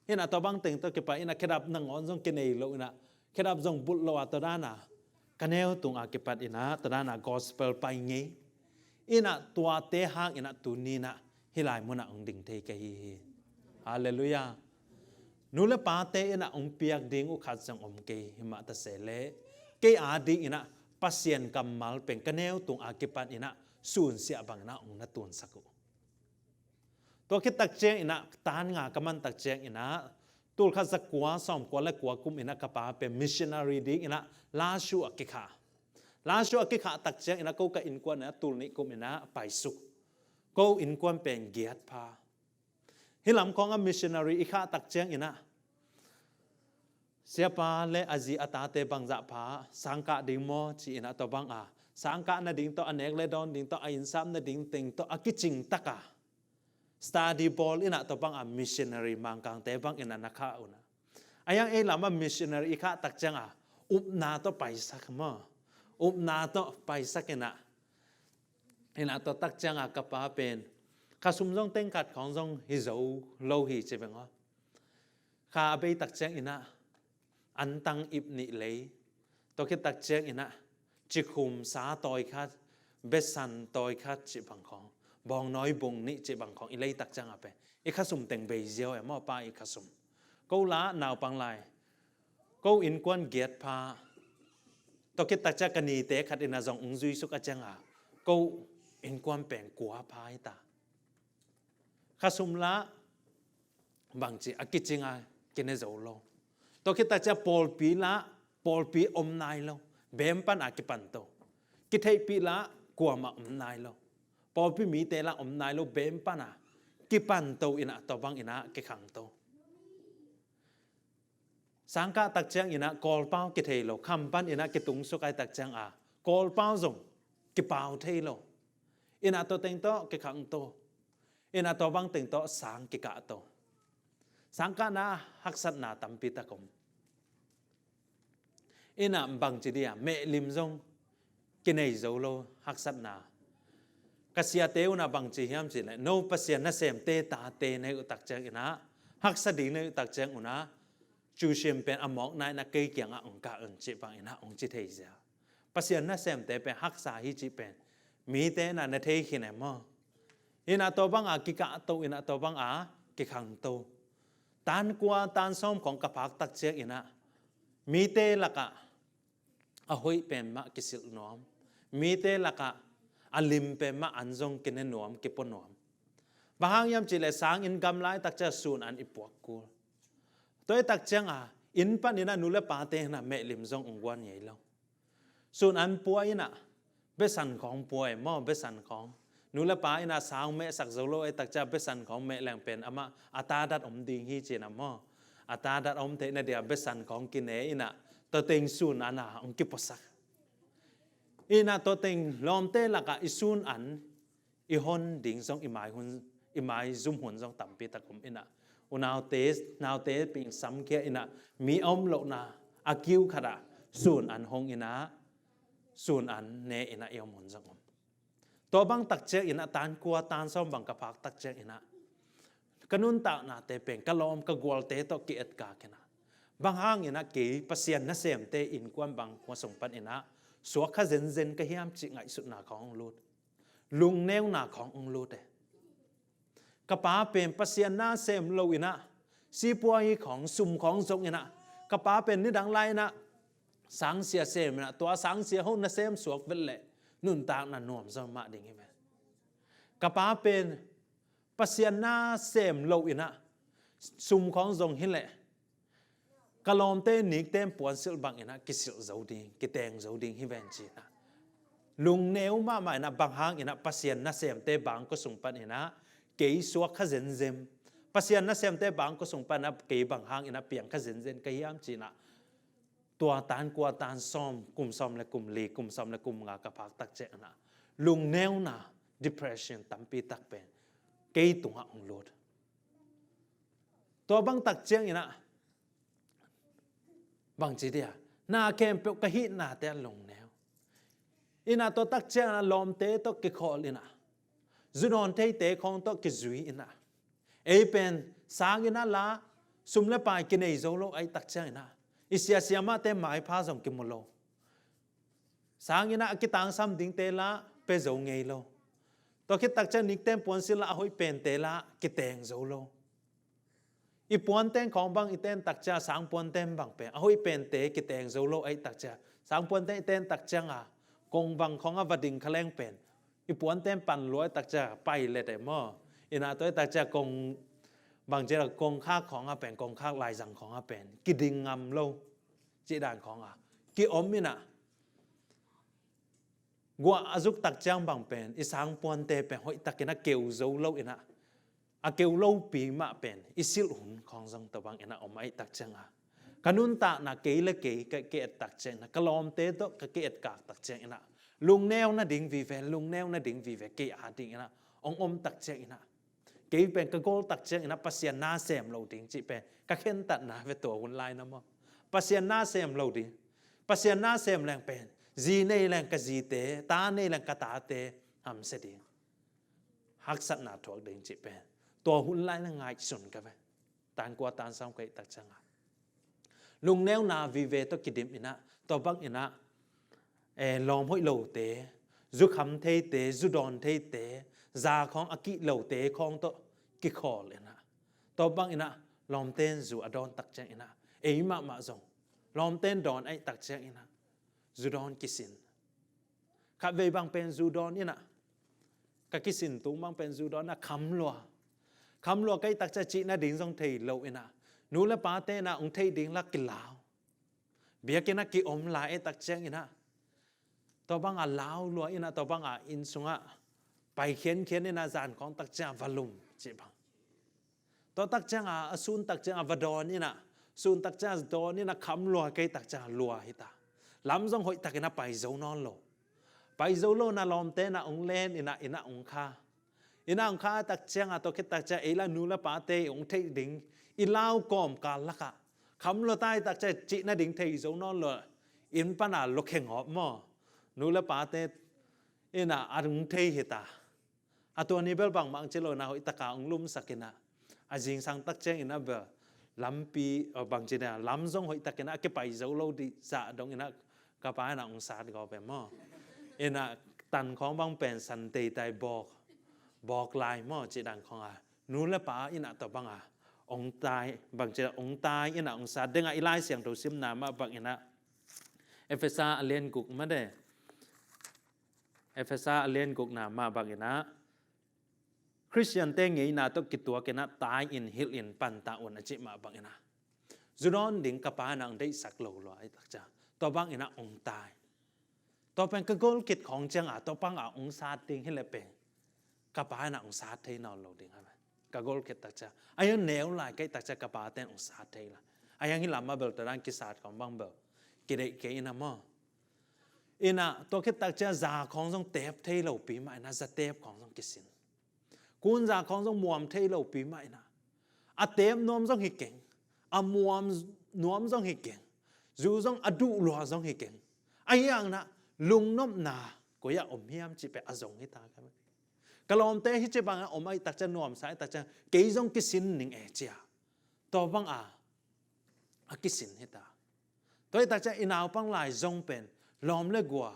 Inah tua bang teng tawh kipat inah khedap nangawn zong kinei lo inah khedap zong bulh lo a tua dana ka neu tungah kipat inah tua dana gospel pai ngei. Inah tuate hang inah tuni inah hih lai munah hong ding thei ka hi hi. Halleluiah. Nu le pate in ah hong piak ding uh khat zong om kei, himah ta se leh kei ading in ah Pasian kammal pen ka neu tung a kipan in ah sunsiah bang in ah hong na tunsak uh. Tua khit tak ciang in ah tan nga ka man tak ciang in ah tul khat za kua sawm kua le kua kum in ah ka pa pen missionary ding in ah Lashu ah kikhah. Lashu ah kikhah tak ciang in ah ko ka innkuan in ah tul nih kum in ah paisuk. Ko innkuan pen giat pha. Hih lam khawng ah missionary i khah tak ciang in ah siapa le a zi a tate bangzah pha sangkah ding maw ci in ah tua bang a sangkah nading tawh, a nek le dawn ding tawh, a innsap nading teng tawh a kicing tak a study bawl in ah tua bang a missionary Mangkangte bang in ah na khah un ah. A hiang ei lam ah missionary i khah tak ciang a upna tawh paisak maw? Upna tawh paisak in ah, in ah tua tak ciang a ka pa pen khasum zong teng khat khawng zong hi zo lo hi ci beng aw. Kha a bei tak ciang in ah antang ip nih lei, tua khit tak ciang in ah cikhum sa tawi khat, besan tawi khat cih bang khawng, bawngnawi bung nih cih bang khawng i lei tak ciang a pen i khasum teng bei ziau e maw pa i khasum. Ko la naupang lai, ko innkuan giat pha, tua khit tak ciang ka nite khat in ah zong hong zuisuk a ciang a ko innkuan pen kua pha hi ta. Khasum la bangci a kicing a kine zo lo. Tua khit tak ciang pawlpi la pawlpi om nai lo. Bem pan a kipan to. Kitheihpih la kuamah om nai lo. Pawlpi mite la om nai lo. Bem pan a kipan to in ah tua bang in ah kikhang to. Sangkah tak ciang in ah Kawlpau kithei lo, kham pan in ah kitung suk ai tak ciang a Kawlpau zong kipau thei lo. In ah tua teng tawh kikhang to. In ah tua bang teng tawh sang kikah to. Sangkahna haksatna tampi tak om. In ah bangci dia mehlim zong kinei zo lo haksatna. Ka siate un ah bangci hiam cih leh no Pasian nasemte tate nei uh tak ciang in ah haksa ding nei uh tak ciang un ah cusiam pen a mawkna in ah kei kiangah hong kah un cih bang in ah hong ci thei zia. Pasian nasemte pen haksa hi cih pen mite in ah na thei khin e maw? In ah tua bang a kikah to, in ah tua bang a kikhang to. Tan kua tan sawm khawng ka phak tak ciang in ah mite lakah a hoih pen mah kisilh nuam. Mite lakah a lim pen mah an zong kine nuam, kipua nuam. Bang hang hiam cih leh sanginn gam lai tak ciang sun an i puak kul. Tua i tak ciang a inn pan in ah nu le pate in ah mehlim zong hong guan ngei lo. Sun an pua in ah besan khawng pua e maw, besan khawng. Nu le pa in ah sang mehsak zo lo e tak ciang besan khawng meh leng pen amah a tadat om ding hi ci in ah maw? A tadat om theihna dia besan khawng kine in ah tua teng sun an ah hong kipuasak. In ah tua teng lawmte lakah i sun an i hon ding zong i mai hun, i maizum hun zong tampi tak om in ah unaute naute ping samkhia in ah mi a om lohna a kiu khat ah sun an hong in ah sun an ne in ah i om hun zong om. Tua bang tak ciang in ah tan kua tan sawm bang ka phak tak ciang in ah ka nuntaknate pen ka lawm ka gualte tawh ki-etkak in ah bang hang in ah kei Pasian nasemte innkuan bang khua sung pan in ah suak kha zenzen ka hiam cih ngaihsutna khawng hong lut. Lungneuna khawng hong lut e. Ka pa pen Pasian nasem lo in ah sipuai khawng sum khawng zong in ah ka pa pen nidang lai in ah sangsia sem in ah tua sangsia ho nasem suak vet leh nuntakna nuam zaw mah ding hi ve. Ka pa pen Pasian nasem lo in ah sum khawng zong hi leh ka lawmte nikten puansilh bang in ah kisilh zo ding, kiteng zo ding hi ven ci in ah lungneu mahmah in ah bang hang in ah Pasian nasemte bang kua sung pan in ah kei suak kha zenzen, Pasian nasemte bang kua sung pan in ah kei bang hang in ah piang kha zenzen ka hiam ci in ah tua tan kua tan sawm, kum sawm le kum li, kum sawm le kum nga ka phak tak ciang in ah lungneuna, depression tampi tak pen kei tungah hong lut. Tua bang tak ciang in ah bangci dia na khempeuh ka hihnate a lungneu in ah tua tak ciang in ah lawmte tawh kikhawl in ah zudawn theite khawng tawh kizui in ah ei pen sang in ah la sum le pai kinei zo lo ai tak ciang in ah i siasia mahte maipha zong kimu lo. Sang in ah a kitangsam dingte la pe zo ngei lo. Tua khit tak ciang nikten puansilh la a hoih pente la kiteng zo lo. I puanten khawng bang i ten tak ciang a, sangpuanten bang pen a hoih pente kiteng zo lo ahih tak ciang a, sangpuanten i ten tak ciang a, kongvang khawng a va ding kha leng pen i puanten pan lua ahih tak ciang a pai let e maw. Inah tua ahih tak ciang a kong, bang ci a, kongkhak khawng a pen, kongkhak laizang khawng a pen kiding ngam lo cih dan khawng a kiom inah, guah a zuk tak ciang bang pen i sangpuante pen hoih takin a keu zo lo inah, a keu lopi mah pen i silh hun khawng zong tua bang inah om ahih tak ciang a, ka nuntakna kei le kei ka ki-et tak ciang inah, ka lawmte tawh ka ki-et kak tak ciang inah, lungneu nading vive, lungneu nading vive kei a ding inah hong om tak ciang inah, kei pen ka gol tak ciang inah Pasian na sem lo ding cih pen ka khentatna ve tua hun lai na maw. Pasian na sem lo ding, Pasian na sem leng pen zi nei leng ka zite, ta nei leng ka tate hamsia ding, haksatna thuak ding cih pen tua hun lai na ngaihsun ka ve. Tan kua tan sawm ka hih tak ciang a, lungneuna vive tawh kidim inah, tua bang inah, eh, lawm hoih lote, zu kham theite, zu dawn theite, za khawng a kih lote khawng tawh kikhawl inah, tua bang inah lawmten zu a dawn tak ciang inah, ei mahmah zong lawmten dawn ahih tak ciang inah zu dawn kisin. Khatvei bang pen zu dawn inah, ka kisin tung bang pen zu dawn inah kham lua. Kham lua ka hih tak ciang a cih nading zong thei lo inah, nu le pate inah hong theih ding la kilau. Biakinn ah ki-om lai ahih tak ciang inah, tua bang a lau lua inah, tua bang a inn sungah pai khiankhian inah, zan khawng tak ciang a va lum cih bang. Tua tak ciang a, a sun tak ciang a va dawn inah, sun tak ciang a dawn inah kham lua ka hih tak ciang a lua hi ta. Lam zong hoih tak inah pai zo nawn lo. Pai zo lo inah lawmte inah hong len inah, inah hong kha. Inah hong kha tak ciang a, tua khit tak ciang a ei la nu le pate hong theih ding i lau kawmkal lakah kham lua ta ahih tak ciang a cih nading thei zo nawn lo. Inn pan a lua kheng awp maw, nu le pate inah a hong thei hi ta. A tua ni bel bangmah hong ci lo inah hoih tak a hong lumsak inah, a zingsang tak ciang inah bel lampi, aw, bang ci inah, lam zong hoih tak inah a kipai zo lo dih zah dong inah ka pa inah hong sat gawp e maw. Inah tan khawng bang pen san teitai bawk, bawk lai maw cih dan khawng a, nu le pa inah tua bang a hong tai, bang ci inah hong tai inah hong sat ding a, i Lai Siangtho simna mah bang inah, Efesa a lian guk mah de, Efesa a lian gukna mah bang inah, Khristiante ngeina tawh kituak inah tai-in hilhin panta un a cih mah bang inah, zu dawn ding ka pa inah hong deihsak lo lua ahih tak ciang a, tua bang inah hong tai. Tua pen ka golkit khawng ciang a, tua bang a hong sat ding hi leh pen ka pa inah hong sat thei nawn lo ding a ve. Ka golkit tak ciang a, a hi hong neu lai ka hih tak ciang a, ka pate in hong sat thei lai. A hi hong hi lam a bel tua dan kisat khawng bang bel kideih kei inah maw. Inah tua khit tak ciang a za khawng zong tep thei lopi mah inah, za tep khawng zong kisin. Kunza khawng zong muam thei lopi mah inah, a tep nuam zong hi keng, a muam nuam zong hi keng, zu zong a duh lua zong hi keng. A hi hang inah lungnopna koi ah om hiam cih pen a zong hi ta ka ve. Ka lawmte hi ci bang a om ahih tak ciang a, nuamsa ahih tak ciang a, kei zong kisin ning e ci a, tua bang a a kisin hi ta. Tua ahih tak ciang a, i naupang lai zong pen lawm le gual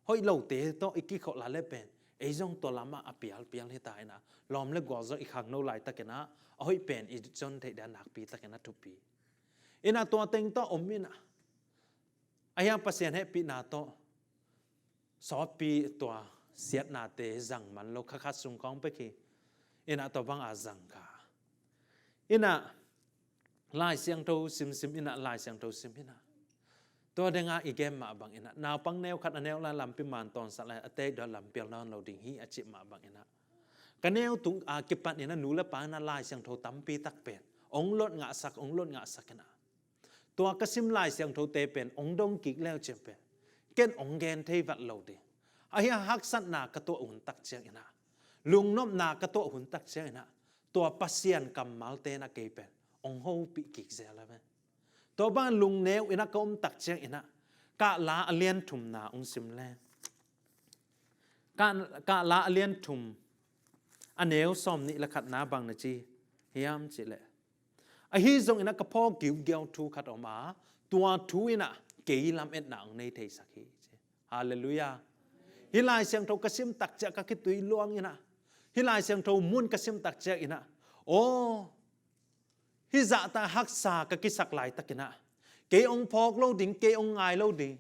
hoih lote tawh i kikhawlh lai leh pen ei zong tua lamah a pialpial hi ta inah, lawm le gual zong i khangno laitak inah a hoih pen i zon theih ding a nakpi tak inah thupi. Inah tua teng tawh om inah, a hi hang Pasian hehpihna tawh sawtpi tua siatnate zang man lo, kha khat sung khawng pek hi. Inah tua bang a zang kha. Inah Lai Siangtho simsim inah, Lai Siangtho sim inah, tua ding a i gen mah bang inah, naupang neu khat a neu lai lampi man tawnsak lai a, a teek dong lampial nawn lo ding hi a cih mah bang inah, ka neu tung a kipan inah nu le pa inah Lai Siangtho tampi tak pen hong lot ngahsak, hong lot ngahsak inah, tua ka sim Lai Siangthote pen hong dong kik leu ciang pen ken hong gen thei vat lo ding. A hi hang haksatna ka tuah hun tak ciang inah, lungnopna ka tuah hun tak ciang inah, tua Pasian kammalte inah kei pen hong hopih kik zel a ve. Tua bang lungneu inah ka om tak ciang inah, Kahla a lian thumna hong sim leng, Kah, Kahla a lian thum a neu sawmnih le khatna bang na ci hiam cih leh, ahi zong inah ka phawk giugiau thu khat om a, tua thu inah kei lametna hong nei theisak hi ci. Halleluiah. Hih Lai Siangtho ka sim tak ciang a ka khitui luang inah, hih Lai Siangtho mun ka sim tak ciang inah, aw, Hih zahtak haksa ka kisak laitakin ah, kei hong phawk lo ding, kei hong ngai lo ding,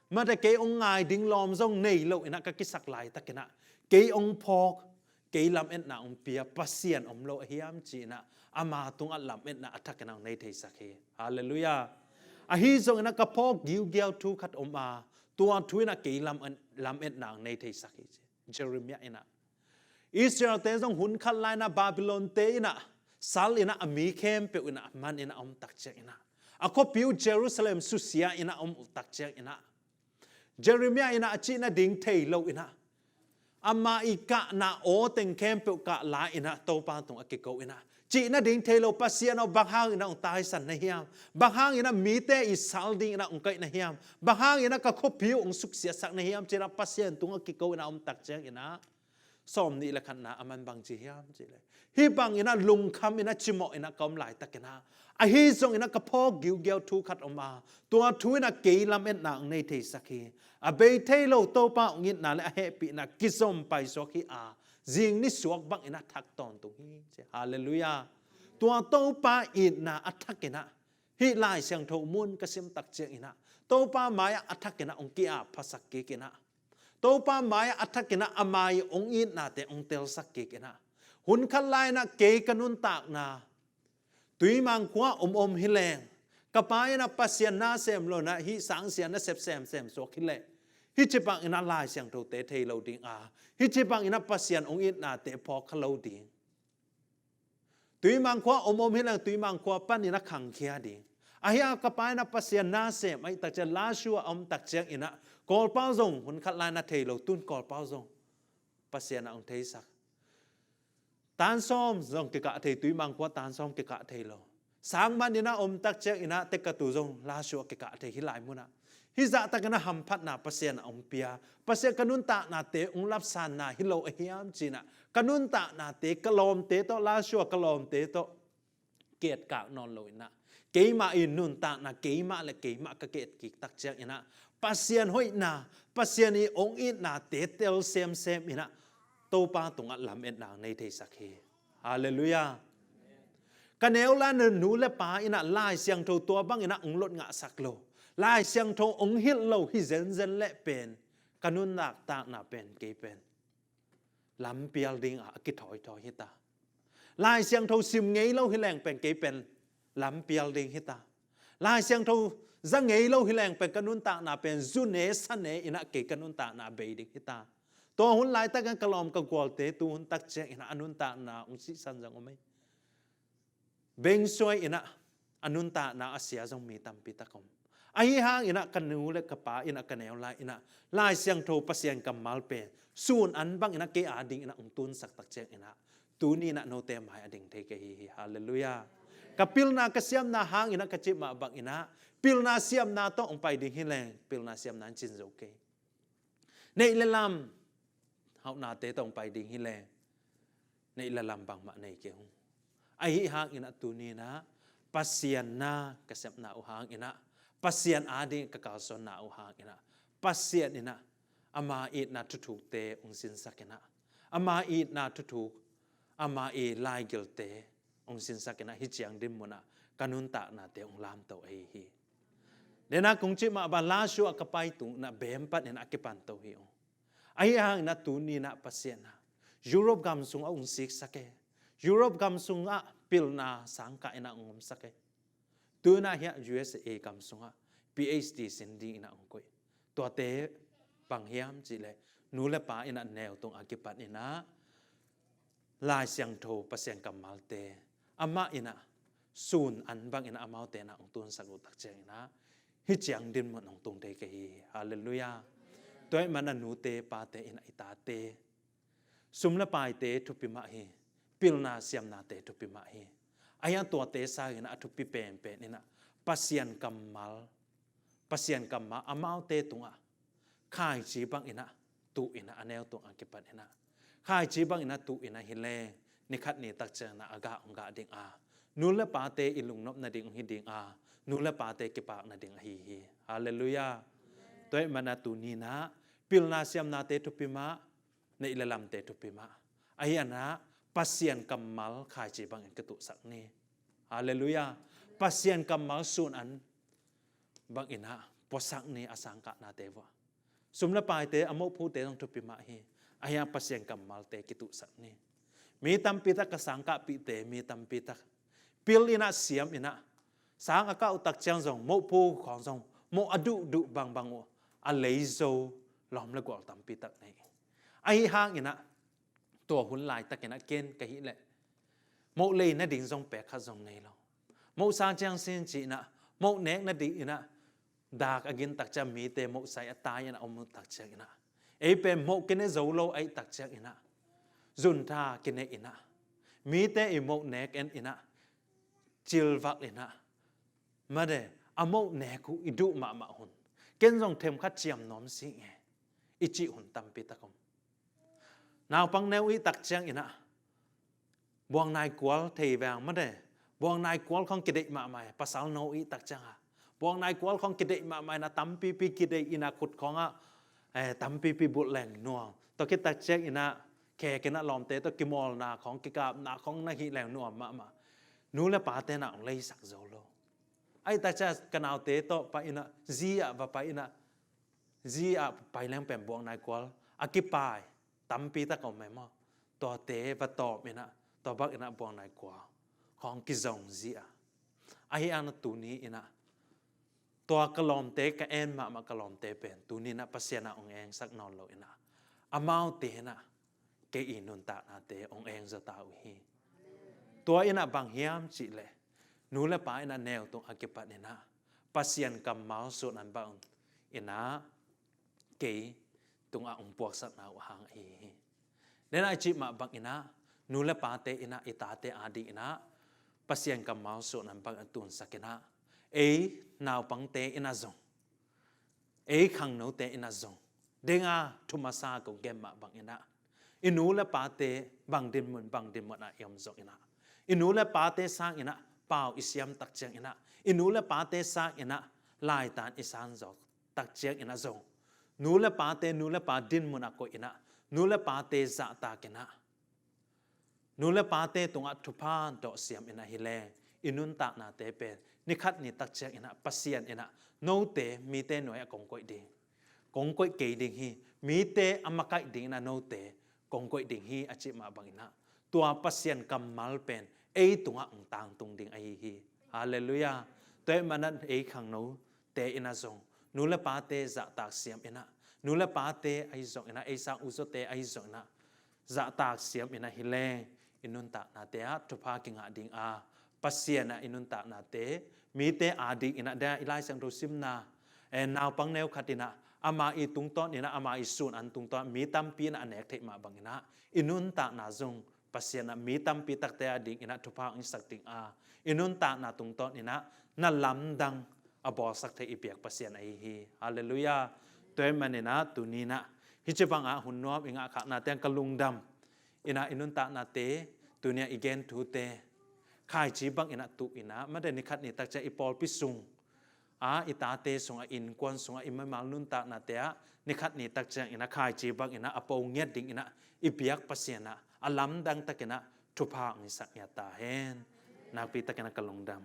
mate kei hong ngai ding lawm zong nei lo in ah ka kisak laitakin ah, kei hong phawk, kei lametna hong pia Pasian om lo a hiam ci-in ah, ama tungah lametna a thakin ah hong nei theisak hi. Halleluiah. Ahi zongin ah ka phawk giugiau thu khat om a, tua thu in ah kei lam-, lametna hong nei theisak hi ci. Jeremiah in ah, Israel-te zong hun khat lai-in ah Babylon-te in ah sal in ah a mi khempeuh in ah man in ah a om takciangin ah, a khuapi uh Jerusalem susia in ah a om uh takciangin ah, Jeremiah in ah a cih nading thei lo in ah, ama i kahna aw teng khempeuh kah la in ah Topa tungah kiko in ah, cih nading thei lo, Pasian aw, bang hangin ah hong taisan na hiam? Bang hangin ah mite i sal dingin ah hong kaih na hiam? Bang hangin ah ka khuapi uh hong suksiatsak na hiam? Ci-in ah Pasian tungah kiko in ah a om takciangin ah, sawmnih le khatna a man bang ci hiam cih leh, hih bangin ah lungkham in ah cimawh in ah ka om laitakin ah, ahi zongin ah ka phawk giugiau thu khat om a, tua thu in ah kei lametna hong nei theisak hi. A bei thei lo Topa hong itna le a hehpihna kizom paisuak hi a, zing nisuak bangin ah thak tawntung hi ci. Halleluiah. Tua Topa itna a thakin ah, hih Lai Siangtho mun ka sim takciangin ah, Topa mai-ah a thakin ah hong ki-ap phasak kik in ah, Topa mai-ah a thakin ah ama i hong itnate hong telsak kik in ah, hun khat lai-in ah kei ka nuntakna, Tuimang khua-ah om om hi leng, ka pa in ah Pasian na sem lo in ah hih sangsia nasep semsem suak hi leh, hih ci bangin ah Lai Siangthote thei lo ding a, hih ci bangin ah Pasian hong itnate phawk kha lo ding. Tuimang khua-ah om om hi leng Tuimang khua panin ah khangkhia ding. Ahi a ka pa in ah Pasian na sem ahih takciang Lashio a om takciangin ah Kawlpau zong hun khat lai-in ah thei lo, tun Kawlpau zong Pasian ah hong theisak. Tan sawm zong kikah thei, Tuimang khua tan sawm kikah thei lo. Sang man in ah om takciangin ah Tekkattu zong Lashio kikah thei hih lai munah. Hih zahtakin ah hamphatna Pasian ah hong pia, Pasian ka nuntaknate hong lapsanna hi lo a hiam ci-in ah, ka nuntaknate, ka lawmte tawh, Lashio ka lawmte tawh ketkak nawn lo in ah, keimah i nuntakna, keimah le keimah ka ketkik takciangin ah, Pasian hoihna, Pasian i hong itnate tel semsem in ah, Topa tungah lametna hong nei theisak hi. Halleluiah. Ka neu lai-in ah nu le pa in ah Lai Siangtho tua bangin ah hong lot ngahsak lo, Lai Siangtho hong hilh lo hi zenzen leh pen, ka nuntakna pen, kei pen lampial dingah a kithawithawi hi ta. Lai Siangtho sim ngei lo hi leng pen, kei pen lampial ding hi ta. Lai Siangtho za ngei lo hi leng pen, ka nuntakna pen zu ne sa ne in ah kei ka nuntakna bei ding hi ta. Tua hun laitakin ka lawm ka gualte tu hun takciangin ah a nuntakna hong sihsan zong om hi. Bengsuai in ah a nuntakna a sia zong mi tampi tak om. Ahi hangin ah ka nu le ka pa in ah, ka neu lai in ah Lai Siangtho, Pasian kammal pen sun an bangin ah kei adingin ah hong tunsak takciangin ah, tuni in ah note mai-ah ding thei ka hi hi. Halleluiah. Ka pilna ka siamna hangin ah ka cih mah bangin ah, pilna siamna tawh hong pai ding hi leng pilna siamna in cin zo kei. Neih le lam, hauhnate tawh hong pai ding hi leng, neih le lam bangmah nei kei hung. Ahi hangin ah tuni in ah Pasian na ka sepna uh hangin ah, Pasian ading ka kalsuanna uh hangin ah, Pasian in ah ama itna thuthukte hong sinsak in ah, ama itna thuthuk, ama i laigilte hong sinsak in ah, hih ciang dinmun ah ka nuntaknate hong lamto ahi hi. Dena kong cih mah bang, Lashio ah ka pai tung in ah bem pan in ah a kipanto hi ung. Ahi hangin ah tuni in ah Pasian ah Europe gam sungah hong siksak e. Europe gam sungah pilna sangkah in ah hong omsak e. Tu in ah hiah U S A gam sungah P H D sin dingin ah hong koih. Tuate bang hiam cih leh, nu le pa in ah neu tung a kipan in ah Lai Siangtho, Pasian kammalte amah in ah sun an bangin ah amaute in ah hong tunsak uh takciangin ah, hih ciang dinmun hong tung thei ka hi hi. Halleluiah. Tua ahih manin ah nute pate in ah i tate, sum le paite thupi mah hi, pilna siamnate thupi mah hi. Ahi a tuate sangin ah a thupi penpen in ah Pasian kammal, Pasian kammal amaute tungah khaici bangin ah tuh in ah, a neu tung a kipan in ah khaici bangin ah tuh in ah hi leng, ni khat ni takciangin ah a gah hong gah ding a, nu le pate i lungnop nading hong hi ding a, nu le pate kipak nading ahi hi. Halleluiah. Tua ahih manin ah tuni in ah pilna siamnate thupi mah, neih le lamte thupi mah. Ahi a, Pasian kammal khaici bangin ka tuhsak ni. Halleluiah. Pasian kammal sun an bang inah puasak ni a sangkahnate vua. Sum le paite a mohphute zong thupi mah hi. Ahi a Pasian kammalte kituhsak ni. Mi tampi tak ka sangkahpihte, mi tampi tak pil inah siam inah sang a kah uh tak ciang zong mohphu khawng zong moh a duhduh bangbang uh a leizo lawm le gual tampi tak nei. Ahi hang inah tua hun laitak inah ken ka hih leh moh lei nading zong pek khat zong nei lo. Moh sa ciang sin ci inah moh nek nading inah dak a gin tak ciang mite moh sai a tai inah om uh tak ciang inah ei pen moh kine zo lo aih tak ciang inah zuntha kine inah mite i moh nek en inah cilvak inah made a moh nek uh i duh mahmah hun ken zong themkhat ciam nuam si nge i cih hun tampi tak om. Naupang neu ih tak ciang inah buang naikual thei veng made buang naikual khawng kideih mahmah, pasal no ih tak ciang a buang naikual khawng kideih mahmah inah tampipi kideih inah khut khawng ah eh, tampipi bulh leng nuam. Tua khit tak ciang inah khek inah lawmte tawh kimawlna khawng kikapna khawng na hih leng nuam mahmah. Nu le pate na ong leisak zo lo. Aih tak ciang ka naute tawh pai inah zi ah va pai inah zi ah pai leng pen buang naikual a kipai tampi tak om e maw. Tuate va tawm inah tua bak inah buang naikual khawng kizong zi ah. Ahi a na tuni inah tua ka lawmte ka en mahmah ka lawmte pen tuni inah Pasian ah ong engsak nawn lo inah amaute inah kei i nuntaknate ong eng zaw ta uh hi. Tua inah bang hiam cih leh nu le pa inah neu tung a kipat inah Pasian kammal sun an bang inah kei tungah ong puaksakna uh hang ahi hi. Denah i cih mah bang inah nu le pate inah i tate ading inah Pasian kammal sun an bang a tunsak inah ei naupangte inah zong ei khangnote inah zong denga thumasa ko gen mah bang inah i nu le pate bang dinmun bang dinmun ah i om zong inah i nu le pate sang inah pau i siam tak ciang inah i nu le pate sang inah laitan i san zawk tak ciang inah zong nu le pate nu le pa dinmun ah koih inah nu le pate zahtak inah nu le pate tungah thupha dawh siam inah hi leng i nuntaknate pen nikhat ni tak ciang inah Pasian inah note mite nuai ah kong koih ding kong koih kei ding hi. Mite a makaih ding inah note kong koih ding hi a cih mah bang inah tua Pasian kammal pen ei tungah ong tangtung ding ahi hi. Halleluiah. Tua ahih manin ei khangnote inah zong nu le pate zahtak siam inah nu le pate ahi zong inah ei sang u zawte ahi zong inah zahtak siam inah hi leng i nuntaknate ah thupha kingah ding a Pasian ah i nuntaknate mite ading inah denah i Lai Siangtho simna eh, naupang neu khat inah ama i tungtawn inah ama i sun an tungtawn mi tampi inah a nek theih mah bang inah i nuntakna zong Pasian ah mi tampi takte ading inah thupha ong sak ding a i nuntakna tungtawn inah na lamdang a bawlsak thei i biak Pasian ahi hi. Halleluiah. Tua ahih manin ah tuni inah hih ci bangah hun nuam i ngahkhaknate ah ka lungdam inah i nuntaknate tuni ah i gen thute khaici bang inah tuh inah made nikhat ni tak ciang i pawlpi sung a i tate sungah innkuan sungah i mimal nuntaknate ah nikhat ni tak ciang inah khaici bang inah a po ngiat ding inah i biak Pasian ah a lamdang tak inah thupha ong sak ngiat ta hen. Nakpi tak inah ka lungdam.